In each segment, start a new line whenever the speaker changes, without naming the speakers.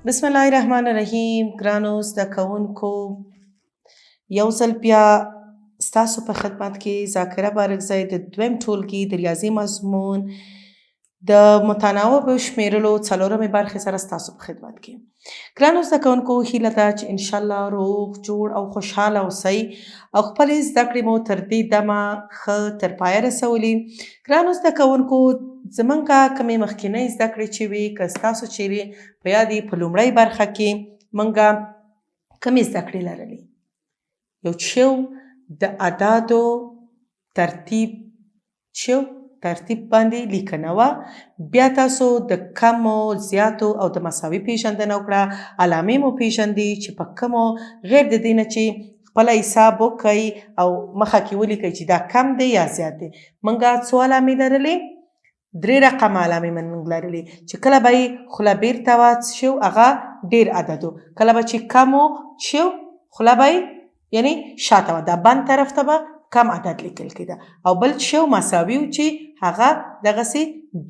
بسم الله الرحمن الرحیم. ګرانو زده کوونکو، یو ځل بیا ستاسو په خدمت کې ذاکره بارکزی د دویم ټولګي د ریاضي مضمون د متناوبو شمیرلو څلورمې برخې سره ستاسو په خدمت کې. ګرانو زده کوونکو، هیله ده چې انشاءالله روغ جوړ او خوشحاله اوسئ او خپلې زده کړې مو تر دې دمه ښه تر پایه رسولي. ګرانو زده کوونکو، زمونږ کومې مخکینۍ زده کړې چې وي، که ستاسو چیرې په یاد وي، په لومړۍ برخه کې مونږ کومې زده کړې لرلې؟ یو چې د اعدادو ترتیب چې ترتیب باندې لیکنه وه، بیا تاسو د کمو، زیاتو او د مساوي پیژندنه وکړه، علامې مو پیژندې چې په کومو غیر د دې نه چې خپله حساب وکړئ او مخه کې ولیکئ چې دا کم دی یا زیات دی. مونږ څو علامې لرلې؟ درې رقمه علامې مونږ لرلې چې کله به یې خوله بیرته وه شو هغه ډیر عدد و، کله به چې کم و شو خوله به یې یعنی شاته وه، دا بند طرف ته به کم عدد لیکل کېده، او بل شو مساوي و چې هغه دغسې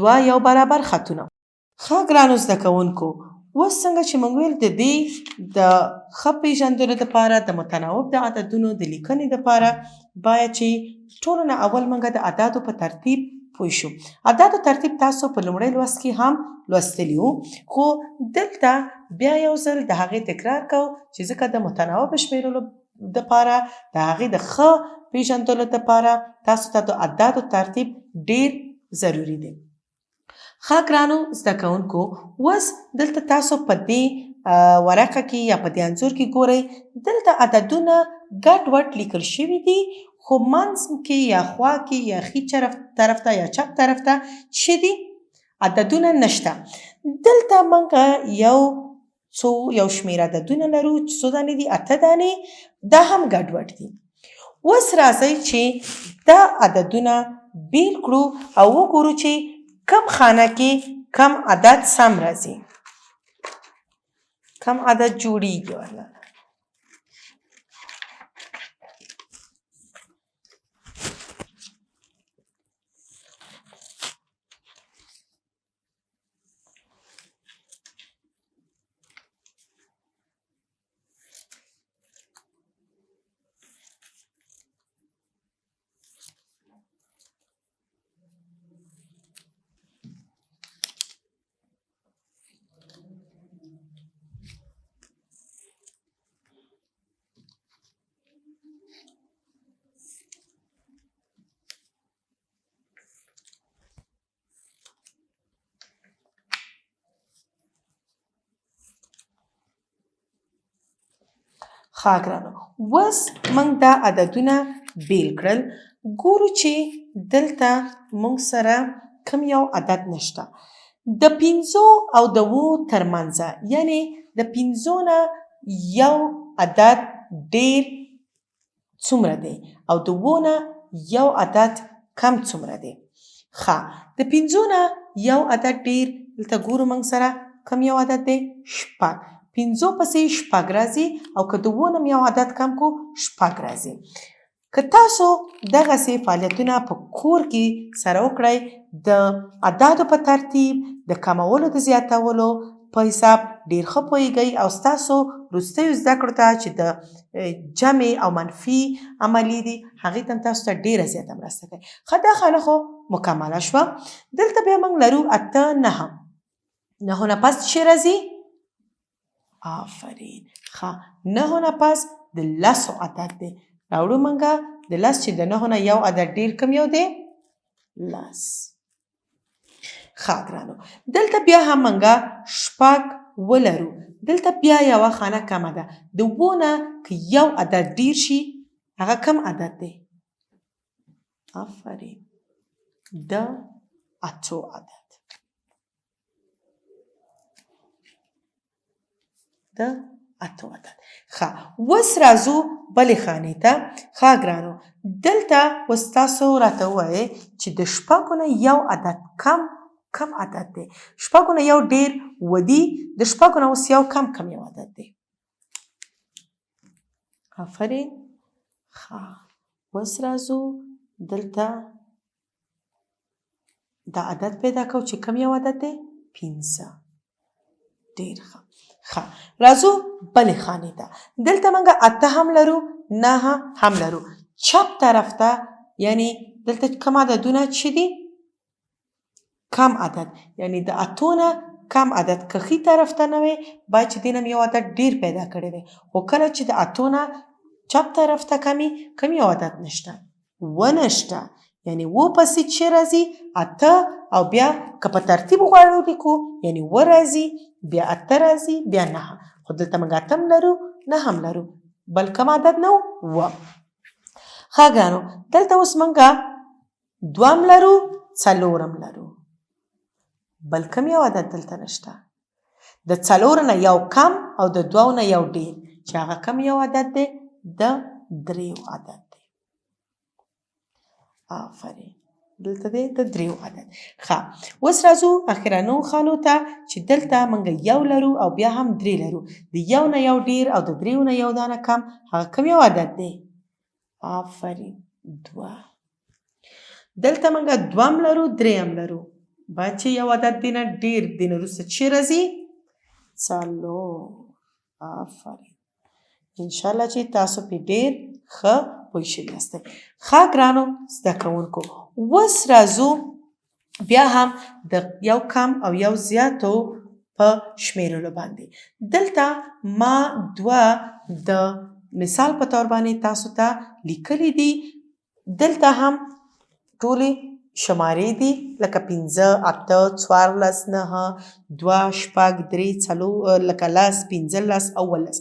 دوه یو برابر خطونه. ښه ګرانو زده کوونکو، اوس څنګه چې موږ ویل د دې د ښه پیژندلو دپاره د متناوب د عددونو د لیکنې دپاره باید چې ټولو نه اول موږ د اعدادو په ترتیب پوه شو. اعدادو ترتیب تاسو په لومړی لوست کې هم لوستلی وو، خو دلته بیا یو ځل د هغې تکرار کوو چې ځکه د متناوب شمیرلو دپاره د هغې د ښه پیژندلو دپاره تاسو ته د اعدادو ترتیب ډیر ضروري دی. ښه ګرانو زده کوونکو، اوس دلته تاسو په دې ورقه کې یا په دې انځور کې ګورئ، دلته عددونه ګډ وډ لیکل شوي دي، خو منځ کې یا خوا کې یا ښي طرف ته یا چپ طرف ته چې دي عددونه نشته. دلته موږ یو څو یو شمېر عددونه لرو چې څو دانې دي؟ اته دانې، دا هم ګډوډ دي. اوس راځئ چې دا عددونه بیل کړو او وګورو چې کم خانه کې کم عدد سم راځي، کم عدد جوړیږي ورله. ښه ګرانو، اوس موږ دا عددونه بیل کړل، ګورو چې دلته موږ سره کوم یو عدد نشته. د پنځو او د اوو ترمنځ، یعنی د پنځو نه یو عدد ډیر څومره دی او د اوو نه یو عدد کم څومره دی؟ ښه، د پنځو نه یو عدد ډیر دلته ګورو موږ سره کم یو عدد دی؟ شپږ. پنځو پسې شپږ راځي او که د اوو نه یو عدد کم کو شپږ راځي. که تاسو دغسې فعالیتونه په کور کې سره وکړئ، د اعدادو په ترتیب د کمولو د زیاتولو په حساب ډیر ښه پوهیږئ او ستاسو وروستیو زده کړو ته چې د جمع او منفي عملي دي هغې ته هم تاسو ته ډیره زیاته مرسته کوي. ښه، دا خانه خو مکمله شوه. دلته بیا موږ لرو اته نهه، نهو نه پس څه راځي؟ آفرین، ښه، نهو نه پس د لسو عدد دی. راوړو موږ د لس چې د نهو نه یو عدد ډیر کوم یو دی؟ لس. ښه ګرانو، دلته بیا هم موږ شپږ ولرو، دلته بیا یوه خانه کمه ده. د اوو نه که یو عدد ډیر شي هغه کم عدد دی؟ آفرین، د اتو عدد، د اتو عدد. ښه، اوس راځو بلې خانې ته. ښه ګرانو، دلته اوس تاسو راته ووایئ چې د شپږو نه یو عدد کم کم عدد دی؟ شپږو نه یو ډیر اووه دي، د شپږو نه اوس یو کم کم یو عدد دی؟ آفرین. ښه، اوس راځو دلته دا عدد پیدا کوو چې کم یو عدد دی؟ پنځه. ډیر ښه. ښه، راځو بلې خانې ته. دلته موږ اته هم لرو، نهه هم لرو. چپ طرف ته، یعنی دلته کوم عددونه چې دي؟ کم عدد، یعنی د اتو نه کم عدد. که ښي طرف ته نه وی، باید چې دې نه یو عدد ډیر پیدا کړی وی، خو کله چې د اتو نه چپ طرف ته کمی، کم یو عدد نشته، و نشته، یعنی و پسې چې راځي اته، او بیا که په ترتیب غواړو لیکو، یعنی و راځي، بیا اته راځي، بیا نهه. خو دلته موږ اته هم لرو، نهه هم لرو، بل کوم عدد نه و. ښه ګرانو، دلته اوس موږ دوه هم لرو، څلور هم لرو، بل کوم یو عدد دلته نشته. د څلور نه یو کم او د دوو نه یو ډیر، چې هغه کوم یو عدد دی؟ د دریو عدد دی. آفرین، دلته دی د دریو عدد. ښه، اوس راځو اخرنو خانو ته چې دلته موږ یو لرو او بیا هم درې لرو. د یو نه یو ډیر او د دریو نه یو دانه کم، هغه کوم یو عدد دی؟ آفرین، دوه. دلته موږ دوه هم لرو، درې هم لرو، باید چې یو عدد دی نه ډیر دی، نه وروسته چې راځي څلور. آفرین، انشاءالله چې تاسو پې ډیر ښه پوه شوي یاستئ. ښه ګرانو زده کوونکو، اوس راځو بیا هم د یو کم او یو زیاتو په شمیرلو باندې. دلته ما دوه د مثال په تور باندې تاسو ته لیکلي دي. دلته هم ټولې شمارې دي، لکه 5، 8، 14، 9، 2، 6، 3، 4، لکه 10، 15 او 17.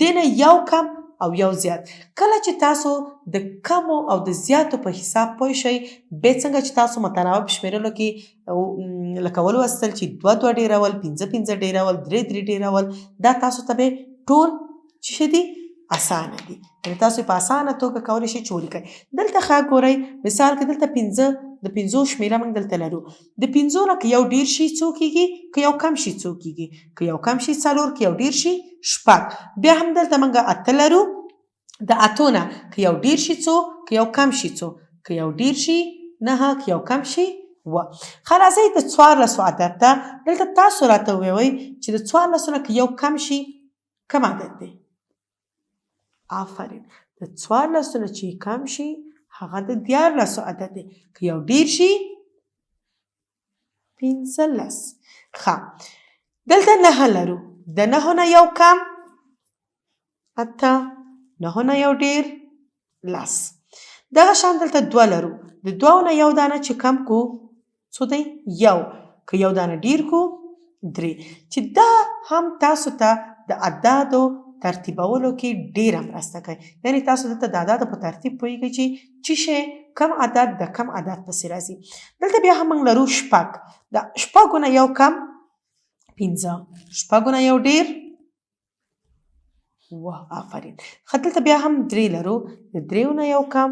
دې نه یو کم او یو زیات. کله چې تاسو د کمو او د زیاتو په حساب پوه شئ، بیا څنګه چې تاسو متناوب شمیرلو کې لکه ولوستل چې دوه دوه ډېرول، پنځه پنځه ډېرول، درې درې ډېرول، دا تاسو ته به ټول څه دي؟ اسانه دي، یعنی تاسو په اسانه توګه کولی شئ چې ولیکئ. دلته ښه ګورئ، مثال کې دلته پنځه، د پنځو شمېره موږ دلته لرو. د پنځو نه که یو ډېر شي څو کېږي؟ که یو کم شي څو کېږي؟ که یو کم شي څلور، که یو ډېر شي شپږ. بیا هم دلته موږ اته لرو، د اتو نه که یو ډېر شي څو؟ که یو کم شي څو؟ که یو ډېر شي نهه، که یو کم شي اووه. ښه، راځئ د څوارلسو عدد ته. دلته تاسو راته ووایئ چې د څوارلسو نه که یو کم شي کوم عدد دی؟ آفرین، د څوارلسو نه چې کم شي هغه د دیارلسو عدد دی، که یو ډېر شي 15. ښه، دلته نهه لرو، د نهو نه یو کم اته، نهو نه یو ډېر لس. دغه شان دلته دوه لرو، د دوو نه یو دانه چې کم کو څو دی؟ یو، که یو دانه ډیر کو درې. چې دا هم تاسو ته د اعدادو ترتیبولو کې ډیره مرسته کوي، یعنی تاسو دلته د اعدادو په ترتیب پوهیږئ چې چی شی کم عدد د کم عدد پسې راځي. دلته بیا هم موږ لرو شپږ، د شپږو نه یو کم پنځه، شپږو نه یو ډیر اووه. آفرین. ښه، دلته بیا هم درې لرو، د دریو نه یو کم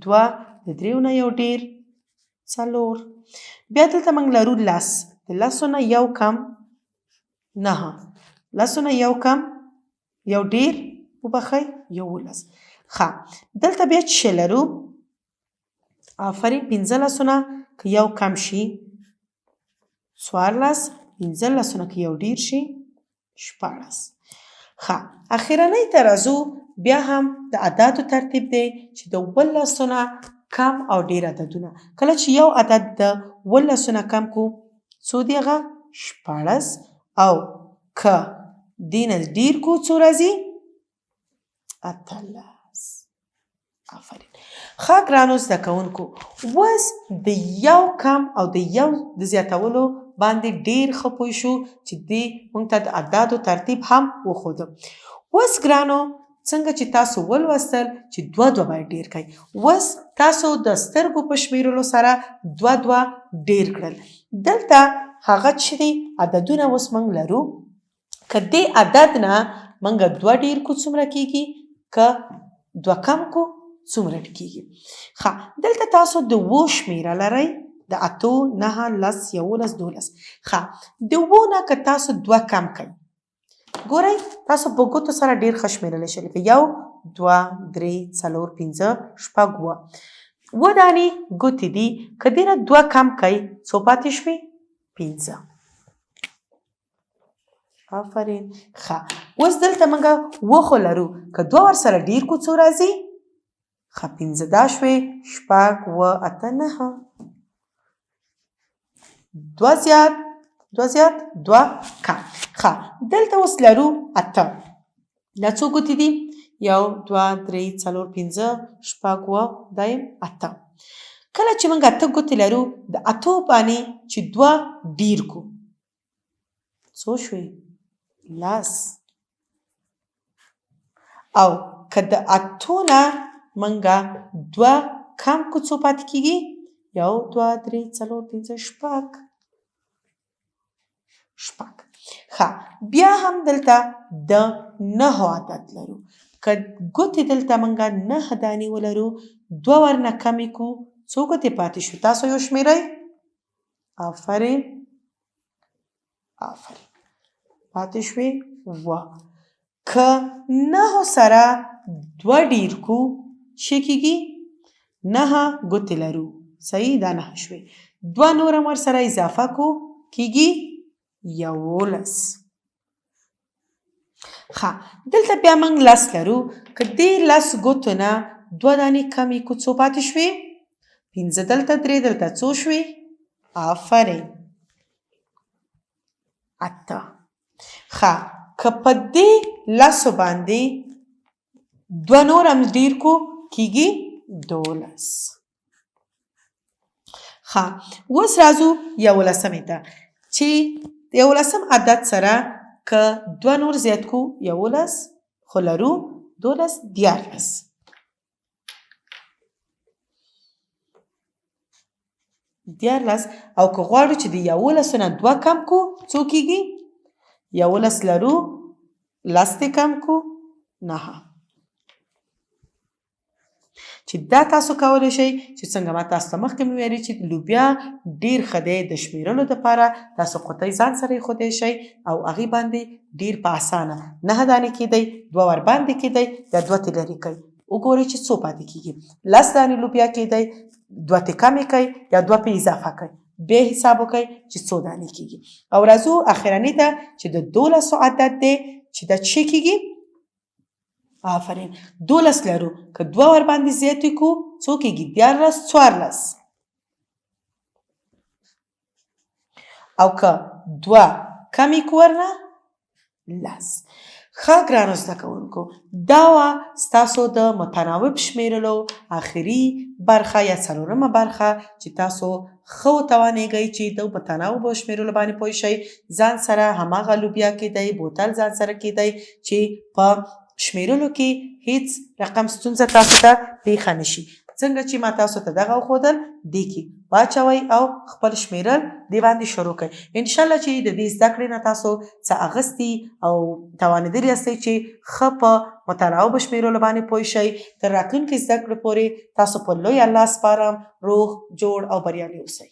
دوه، د دریو نه یو ډیر څلور. بیا دلته موږ لرو لس، د لسو نه یو کم نهه، لسو نه یو کم یو ډیر وبخښئ 11. ښه، دلته بیا څه لرو؟ آفرین، پنځلسو نه که یو کم شي 14، پنځلسو نه که یو ډیر شي 16. ښه، اخرنۍ ته راځو، بیا هم د عددو ترتیب دی چې د اوولسو نه کم او ډیر عددونه. کله چې یو عدد د اوولسو نه کم کو څو دی؟ هغه 16، او که دې نه ډیر کو څو راځي؟ 18. آفرین. ښه ګرانو زده کوونکو، اوس د یو کم او د یو د زیاتولو باندې ډیر ښه پوه شو چې دې موږ ته د اعدادو ترتیب هم وښوده. اوس ګرانو، څنګه چې تاسو ولوستل چې دوه دوه باید ډیر کړئ، اوس تاسو د سترګو په شمیرلو سره دوه دوه ډیر کړل. دلته هغه چې دي عددونه اوس موږ لرو، که دې عدد نه موږ دوه ډیر کو څومره کیږي؟ که دوه کم کو څومره کیږي؟ ښه، دلته تاسو د اوو شمیره لرئ، د اتو، نهه، لس، 11، 12. ښه، د اوو نه که تاسو دوه کم کړئ، ګورئ تاسو په ګوتو سره ډیر ښه شمیرلی شئ، لکه 1، 2، 3، 4، 5، 6، 7، اووه دانې ګوتې دي. که دې نه دوه کم کړئ څو پاتې شوې؟ پنځه. آفرین. ښه، اوس دلته موږ اووه خو لرو، که دوه ورسره ډېر کړو څو راځي؟ ښه، پنځه دا شوې، شپږ، اووه، اته، نهه. دوه زیات، دوه زیات، دوه کم. ښه، دلته اوس لرو اته. دا څو ګوتې دي؟ یو، دوه، درې، څلور، پنځه، شپږ، اووه، دا یم اته. کله چې موږ اته ګوتې لرو، د اتو باندې چې دوه ډېر کړو څو شوې؟ لس. او که د اتو نه موږ دوه کم کړو څو پاتې کېږي؟ یو، دوه، درې، څلور، پنځه، شپږ. شپږ. ښه، بیا هم دلته د نهو عدد لرو. که ګوتې دلته موږ نهه دانې ولرو، دوه ورنه کمې کړو څو ګوتې پاتې شو؟ تاسو یو شمېرئ. آفرین، آفرین، پاتې شوې اووه. که نهو سره دوه ډېر کړو څه کېږي؟ نهه ګوتې لرو، صحیح؟ دا نهه شوې، دوه نور هم ورسره اضافه کړو کېږي 11. ښه، دلته بیا موږ لس لرو. که دې لس ګوتو نه دوه دانې کمې کړو څو پاتې شوې؟ پنځه دلته، درې دلته، څو شوې؟ آفرین، اته. ښه، که په دې لسو باندې دوه نور هم ډېر کړو کېږي 12. ښه، اوس راځو یولسمې ته چې یولسم عدد سره که دوه نور زیات کړو 11 خو لرو، 12، 13. 13. او که غواړو چې د یولسو نه دوه کم کړو څو کېږي؟ 11 لرو، لس ترې کم کړو نهه. چې دا تاسو کولی شئ چې څنګه ما تاسو ته مخکې مې ویلي چې لوبیا ډېر ښه دی د شمېرلو دپاره. تاسو قوطۍ ځان سره ایښودی شئ او هغې باندې ډېر په اسانه نهه دانې کېدی، دوه ورباندې کېدی، دا دوه ترې لرې کړئ، وګورئ چې څو پاتې کېږي. لس دانې لوبیا کېدی، دوه ترې کمې کړئ یا دوه پرې اضافه کړئ، بیا حساب وکړئ چې څو دانې کېږي. او راځو اخرني ته چې د دولسو عدد دی چې دا څه کېږي؟ آفرین، 12 لرو، که دوه ورباندې زیاتې کړو څو کېږي؟ 13، 14. او که دوه کمې کړو ورنه لس. ښه ګرانو زده کوونکو، دا وه ستاسو د متناوب شمېرلو آخري برخه یا څلورمه برخه چې تاسو ښه وتوانېږئ چې د متناوبو شمېرلو باندې پوه شئ. ځان سره هماغه لوبیا کېدی، بوتل ځان سره کېدی چې په شمېرلو کې هیڅ رقم ستونزه تاسو ته پېښه نه شي. څنګه چې ما تاسو ته دغه وښودل، دې کې واچوئ او خپل شمېرل دې باندې شروع کړئ. انشاءالله چې د دې زده کړې نه تاسو څه اغستي او توانېدلي یاستئ چې ښه په متناوبو شمېرلو باندې پوه شئ. تر راتلونکي زده کړې پورې تاسو په لوی الله سپارم. روغ، جوړ او بریالي اوسئ.